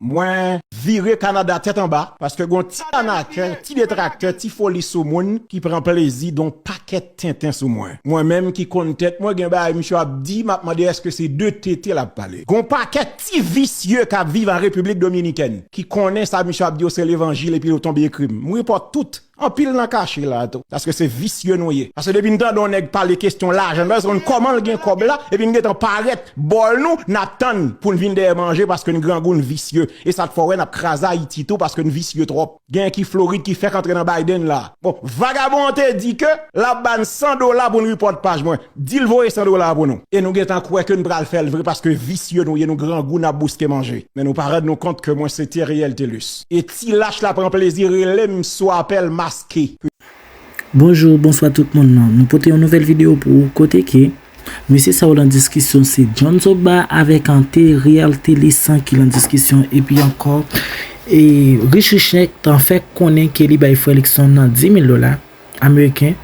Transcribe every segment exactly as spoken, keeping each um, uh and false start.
Mwen vire Kanada tèt anba, paske gon ti anakè, ti detraktè, ti foli sou moun ki pran plezi don pakèt tenten sou mwen. Mwen menm ki konn tèt mwen, gen bagay misye ap di, m ap mande èske se de tete l ap pale. Gon pakèt ti visye k ap viv an Repiblik Dominikèn ki konnen sa misye ap di yo se levanjil epi yo tonbe ekri m. M repòt tout. Anpil nan kache la tou. Paske se visye nou ye. Paske depi n tande yon nèg pale kesyon lajan, nou pa konn kòman l gen kòb la, epi n gentan parèt bò l nou, n ap tann pou n vin dèyè manje paske n grangou, n visye. E sa t fè w wè n ap kraze Ayiti tou paske n visye twòp. Genyen ki Florid ki fèk antre nan Biden la. Bon, vagabon an te di ke l ap ba n san dola pou n repòt paj mwen. Di l voye san dola pou nou. E nou gentan kwè ke n pral fè l vre paske visye nou ye, nou grangou, n ap bouske manje. Men nou pa rann nou kont ke mwen se Theriel Thelus. E ti lach la pran plezi rele m sou apèl maske. Bonjou, bonswa tout moun nan. Nou pote yon nouvèl videyo pou ou kote ke mesye sa yo lan diskisyon se John Zoba avèk an Theriel Thelus ki lan diskisyon epi ankò e Rich Rich Nèt an fè konnen ke li bay Frè Luckson nan dis mil dola ameriken,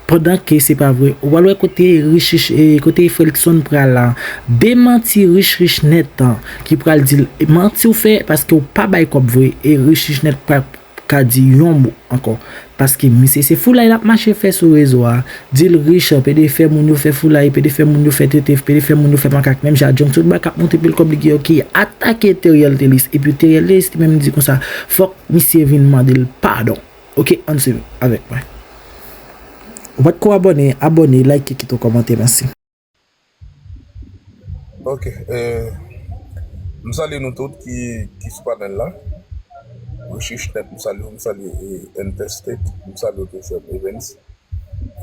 pandan ke se pa vre. Ou pral wè kote Rich Rich, e, kote Frè Luckson pral la demanti Rich Rich Nèt an, ki pral di l manti w fè paske w pa bay kòb vre, e Rich Rich Nèt pa ka di yon mo ankò. Paske misye se foulay l ap mache fè sou rezo a, di l rich, pede fè moun yo fè foulay, pede fè moun yo fè tete, pede fè moun yo fè makak, menm jan John Zoba k ap montre pil kòb li gen yo ki atake Theriel Thelus, epi Theriel Thelus li menm di konsa, fòk misye vin mande l padon. Ok, ann swiv avèk mwen. Ou pa t ko abòne, abòne, like, kite yon kòmantè, mèsi. Ok, eh, m salye nou tout ki, ki sou panèl la. Rich Rich Nèt, m salye w, m salye, eh, Interstate, m salye w tou, Frè m Evans.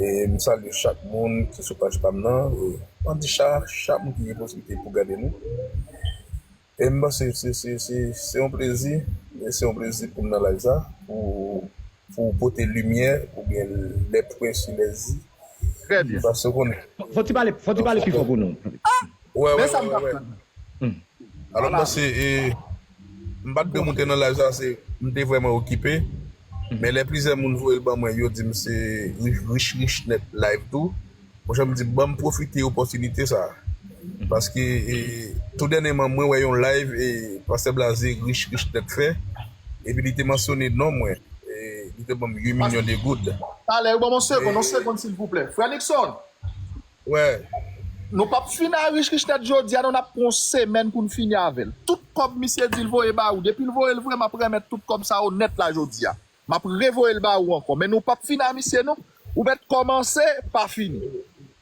E m salye chak moun ki sou paj pa m nan. E m di chak, chak moun ki gen posiblite pou gade nou. E m panse se, se, se, se yon plezi, e se yon plezi pou m nan live sa, pou, pou pote limyè oubyen les points sur les i. Trè byen. Paske w konnen. Fò, fò ti pale, fò ti pale pi fò pou nou. Wè, wè, wè, wè, wè. Alò, m panse, e, m pa t dwe moute nan live sa, se, m te vrèman okipe. Men lè plizyè moun voye l ban mwen, yo di m se Rich, Rich Rich Nèt live tou. Monchè, m di, ban m pwofite opòtinite sa. Paske, e, tou dènyèman, mwen wè yon live, e, Pastè Blaze Rich Rich Nèt fè, epi li te mansyone non mwen. E, li te ban m uit milyon de goud. Talè, ban m yon segonn, yon segonn, silvouplè. Frè Luckson, wè. Nou p ap fini a Rich Rich Nèt jodi a, non, n ap pran yon semèn pou n fini avè l. Tout kòb misye di l voye ba ou, depi l voye l vre, m ap renmèt tout kòb sa yo nèt la jodi a. M ap revoye l ba ou ankò. Men nou p ap fini a misye, non. Ou mèt kòmanse, pa fini.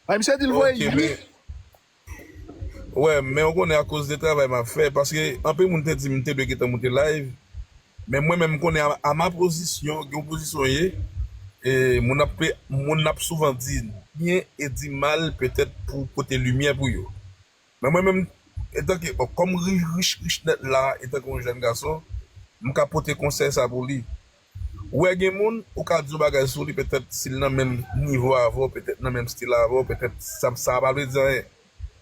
Ay, misye di l voye uit. Wè, men ou konnen akoz de travay m ap fè, paske anpil moun te di m te dwe gentan moute live, men mwen menm m konnen a, a ma pozisyon, gen yon pozisyon ye, e moun ap pe, moun ap souvan di byen e di mal petèt pou pote limyè pou yo. Men mwen menm, etanke, bon, kòm Rich Rich Nèt la, etanke yon jèn gason, m ka pote konsèy sa pou li. Ou wè gen moun, ou ka di yon bagay sou li, petèt si l nan menm nivo avè w, petèt nan menm stil avè w, petèt sa, sa pa vle di anyen.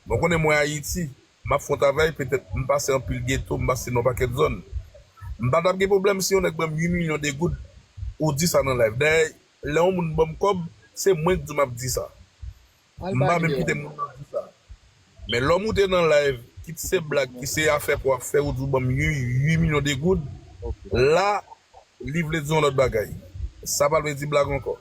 Bon, konnen mwen Ayiti, m ap fè yon travay, petèt m pase anpil geto, m pase nan yon pakèt zòn. M pa t ap gen pwoblèm si yon nèg ban m uit milyon de goud, ou di sa nan live. Dayè, lè yon moun ban m kòb, se mwen k di w m ap di sa. M pa menm kite moun nan di sa. Men lè w moute nan live, kit se blag, kit se afè pou w ap fè, ou di w ban m uit, uit milyon de goud, la, li vle di yon lòt bagay. Sa pa vle di blag ankò.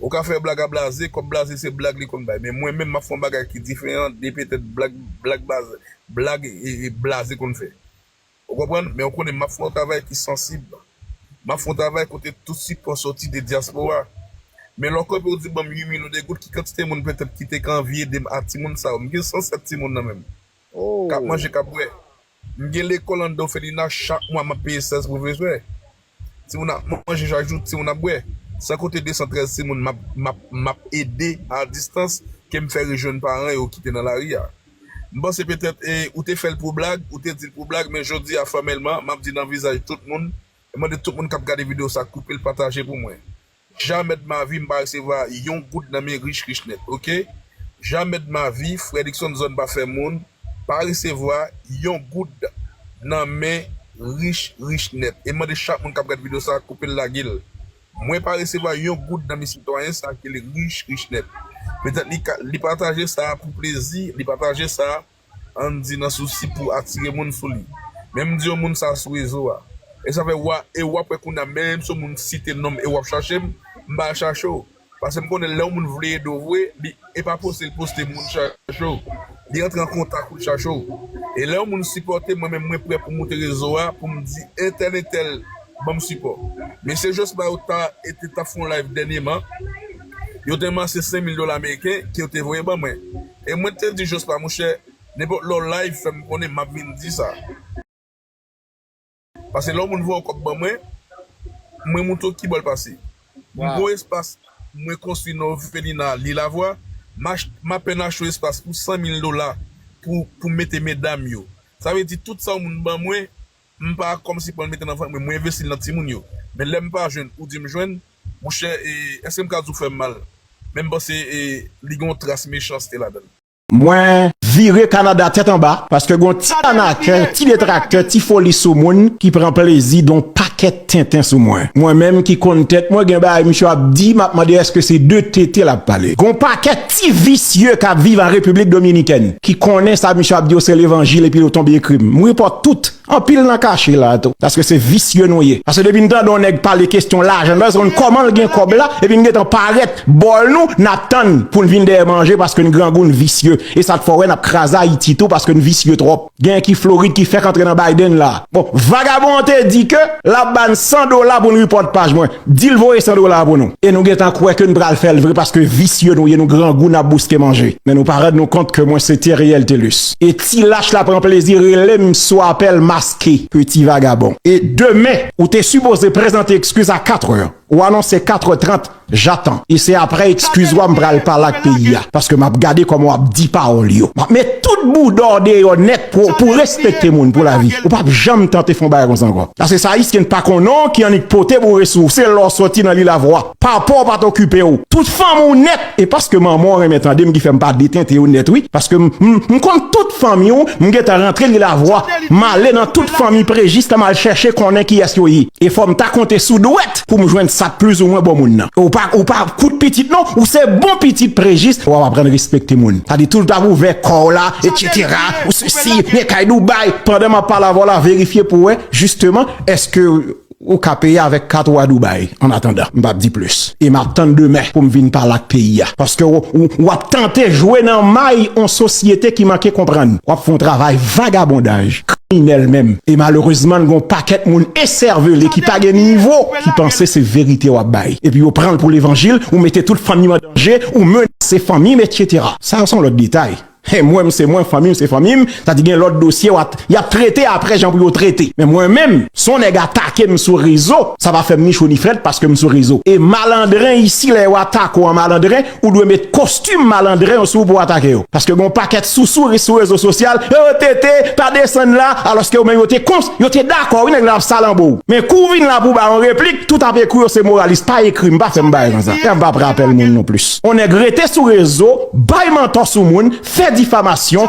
Ou ka fè blag a Blaze, kòm Blaze se blag li konn bay. Men mwen menm, m ap fè yon bagay ki diferan de petèt blag, blag Blaze, blag, e, e, Blaze konn fè. Ou konprann? Men ou konnen m ap fè yon travay ki sansib. M ap fè yon travay kote tout sipò soti de dyaspora. Men lè w kanpe ou di ban m uit milyon de goud, ki kantite moun petèt ki te ka anvi ede m a timoun sa yo? M gen san sèt timoun nan men m. K ap manje, k ap bwè. M gen lekòl anndan òfelina, chak mwa m ap peye sèz pwofesè. Timoun ap manje chak jou, timoun ap bwè. San konte de san trèz timoun m ap, m ap, m ap ede a distans ke m fè rejwenn paran yo ki te nan lari a. M panse petèt, e, ou te fè l pou blag, ou te di l pou blag, men jodi a fòmèlman, m ap di nan vizaj tout moun, e mande tout moun k ap gade videyo sa, koupe l, pataje pou mwen. Jamè de ma vi, m pa resevwa yon goud nan men Rich Rich Nèt, oke? Jamè de ma vi, Frè Dickson Zòn pa fè moun, pa resevwa yon goud nan men Rich Rich Nèt. E m mande chak moun k ap gade videyo sa, koupe l, lage l. Mwen pa resevwa yon goud nan men sitwayen sa ki rele Rich Rich Nèt. Petèt li ka, li pataje sa pou plezi, li pataje sa, ann di, nan sousi pou atire moun sou li. Men m di yon moun sa sou rezo a. E sa fè w a, e w ap wè kounye a, menm si yon moun site non m e w ap chache m, m pa al chache w. Paske m konnen lè yon moun vle ede w vre, li, e pa poste l poste moun chache w. Li antre an kontak ou l chache w. E lè yon moun sipòte, mwen menm mwen prè pou m moute rezo a, pou m di entèl, entèl, ban m sipò. Mesye Jospin yo ta, e te, t ap fè yon live dènyèman, yo te ranmase senk mil dola ameriken ke yo te voye ban mwen. E mwen te di Jospin, monchè, nenpòt lè w live, fè m konnen m ap vin di sa. Paske lè yon moun voye yon kòb ban mwen, mwen montre w ki bò l pase. M gon espas mwen konstwi nan òfelina Lilavwa, m ach-, m apèn achte yon espas pou san mil dola pou, pou mete medam yo. Sa vle di tout sa yon moun ban mwen, m pa kòmsi pran l mete nan vant mwen, mwen envesti l nan timoun yo. Men lè m pa jwenn, ou di m jwenn, monchè, e, èske m ka di w fè m mal? Men m panse, e, li gen yon tras mechanste ladan l. Mwen vire Kanada tèt anba, paske gon ti anakè, ti detraktè, ti foli sou moun ki pran plezi don pakèt tenten sou mwen. Mwen menm ki konn tèt mwen, gen bagay misye ap di, m ap mande èske se de tete l ap pale. Gon pakèt ti visye k ap viv an Repiblik Dominikèn, ki konnen sa misye ap di yo se levanjil epi yo tonbe ekri m. M repòt tout. Anpil nan kache la tou. Paske se visye nou ye. Paske depi n tande yon nèg pale kesyon lajan, nou pa konn kòman l gen kòb la, epi n gentan parèt bò l nou, n ap tann pou n vin dèyè manje paske n grangou, n visye. E sa k fè w wè n ap kraze Ayiti tou paske n visye twòp. Genyen ki Florid ki fèk antre nan Biden la. Bon, vagabon an te di ke l ap ba n san dola pou n repòt paj mwen. Di l voye san dola pou nou. E nou gentan kwè ke n pral fè l vre paske visye nou ye, nou grangou, n ap bouske manje. Men nou pa rann nou kont ke mwen se Theriel Thelus. E ti lach la pran plezi rele m sou apèl maske, peti vagabon. E demen, ou te sipoze prezante ekskiz a katrè. Ou anonse katrè trant, j'attends. E se aprè ekskiz ou a m pral pale ak peyi a. Paske m ap gade kòman w ap di pawòl yo. M ap met tout bouda w deyò nèt pou, pou respekte moun pou lavi. Ou p ap janm tante fè yon bagay konsa ankò. Paske se Ayisyen pa konnen w ki annik pote boure sou ou. Se lè w soti nan Lilavwa. Papa w pa t okipe w. Tout fanmi w nèt. E paske manman w renmen tande m ki fè m pa detente yo nèt, wi. Paske m, m, m konn tout fanmi w, m gentan rantre Lilavwa. M ale nan tout fanmi Prejis la, m al chèche konnen kiyès yo ye. E fò m ta konte sou dwèt pou m jwenn sa k plizoumwen bon moun nan. Ou pa, ou pa kout pitit non, ou se bon pitit Prejis, w ap aprann respekte moun. Sa di tout ap ouvè kò w la, etsetera. Ou sesi, men kay Dubai. Pandan m ap pale avè w la, verifye pou wè, jisteman, èske ou ka peye avèk kat ou a Dubai, an atandan, m p ap di plis. E m ap tann demen pou m vin pale ak peyi a. Paske w, w, w ap tante jwe nan may yon sosyete ki manke konprann. W ap fè yon travay vagabondaj, kriminèl menm. E malerezman, n gon pakèt moun esèvele ki pa gen nivo, ki panse se verite w ap bay. Epi yo pran l pou levanjil, ou mete tout fanmi m an danje, ou menase fanmi m, etsetera. Sa yo se yon lòt detay. E mwen, m se mwen, fanmi m se fanmi m, sa di gen lòt dosye w ap, y ap trete aprè jan pou yo trete. Men mwen menm, si yon nèg atake m sou rezo, sa pa fè m ni cho ni frèt paske m sou rezo. E malandren isi, lè yo atake w an malandren, ou dwe met kostim malandren w sou ou pou atake yo. Paske gen yon pakèt sousou sou rezo sosyal, yo tete, pa desann la, alòske yo menm yo te kons-, yo te dakò, wi, nèg la ap salanbo w. Men kou w vin la pou w ba yon replik, tout ap ekri w se moralis, pa ekri m, pa fè m bagay konsa. E m p ap rapèl moun non plis. On nèg rete sou rezo, bay mantò sou moun, fè difamasyon,